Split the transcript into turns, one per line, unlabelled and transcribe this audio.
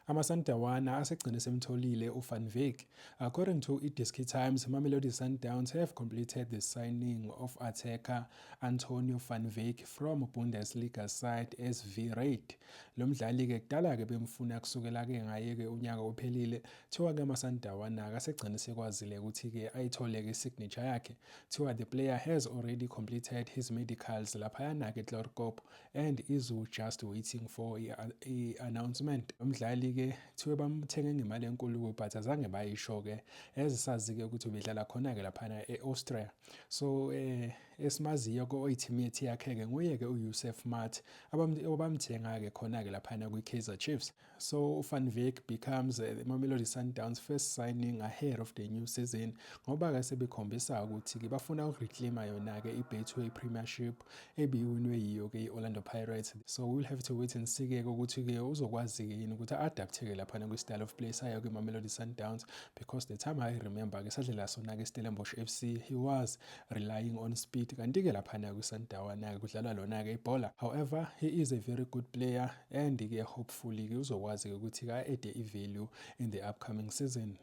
Amasandawana asegcine semtholile uVan Wyk. According to iDiski Times, Mamelodi Sundowns have completed the signing of attacker Antonio van Wyk from Bundesliga side SV Reit. Lo mdlali-ke kudala-ke bemfuna kusukela-ke ngaye-ke unyaka ophelile. Kuthiwa-ke amasandawana asegcine sekwazile ukuthi-ke ayithole-ke i-signature yakhe. Kuthiwa the player has already completed his medicals laphayana-ke eChloorkop and is just waiting for i-announcement. Lo mdlali-ke kuthiwe bamthenge ngemali enkulu, but azange bayisho-ke, ezisazi-ke ukuthi ubedlala khona-ke laphana e-Austria. So esimaziyo-ke oyi-teammate yakhe-ke nguye-ke uYusuf Maart abamthenga-ke khona-ke laphana kwi-Kaizer Chiefs. So uVan Wyk becomes Mamelodi Sundowns first signing ahead of the new season, ngoba-ke sebekhombisa ukuthi-ke bafuna ukureclaima yona-ke i-Betway Premiership ebiwinwe yiyo-ke i-Orlando Pirates. So we'll have to wait and see-ke ukuthi-ke uzokwazi-ke yini ukuthi a-adapte-ke laphana kwi-style of play sayo-ke Mamelodi Sundowns, because the time I remember-ke sadlela sona-ke Stellenbosch FC, he was relying on speed, kanti-ke laphana kwi-Sundown-ke kudlalwa lona-ke ibhola. However, he is a very good player and-ke hopefully-ke uzokwazi-ke ukuthi-ke a-add i-value in the upcoming season.